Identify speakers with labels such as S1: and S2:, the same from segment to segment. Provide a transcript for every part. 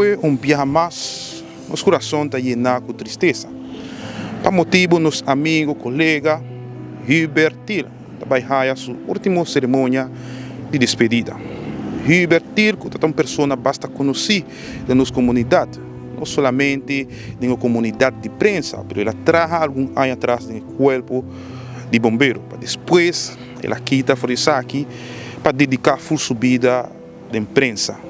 S1: Awe un biaha mas nos kurason ta yená ku tristesa pa motibu nos amigu, kolega Hubert Thiel ta bai haya su último seremonia di despedida. Hubert Thiel ku ta un persona basta konosí den nos komunidat, no solamente den e komunidat di prensa, pero el a traha algun aña atras den e kuerpo di bombero pa despues el a kita for esaki pa dediká ful su bida den prensa.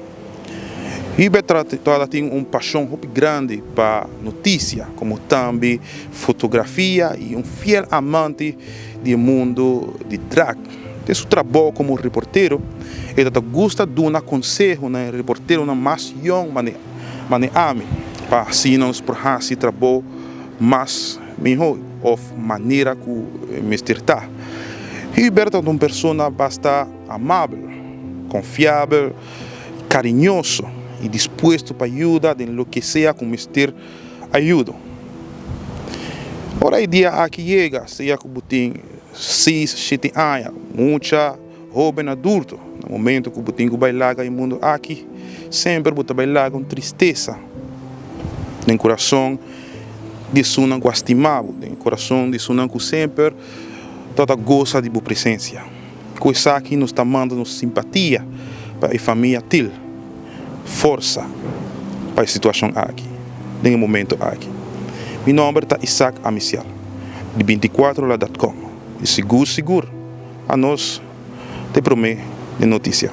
S1: Hubert tabata tin un pashon hopi grandi pa notisia komo tambe fotografia i un fiel amante di e mundu di drag. Den su trabou komo reportero e tabata gusta duna konseho na e reporteronan mas yòn mane ami pa asina nos por hasi trabou mas mihó òf manera ku mester ta. Hubert tabata un persona basta amabel, konfiabel, kariñoso i dispuesto pa yuda den loke sea ku mester ayudo. Ora e dia aki yega, sea ku bo tin seis, shete aña, mucha, hóben, adulto, na momento ku bo tin ku bai laga e mundu aki, semper bo ta bai laga un tristesa den kurason di esunnan ku a stima bo, den kurason di esunnan ku semper tabata gosa di bo presensia. Ku esaki nos ta manda nos simpatia pa e famia Thiel. Forsa pa e situashon aki den e momento aki. Mi nomber ta Isaac Amisial di binticuatro la dot com i sigur sigur anos ta e prome den notisia.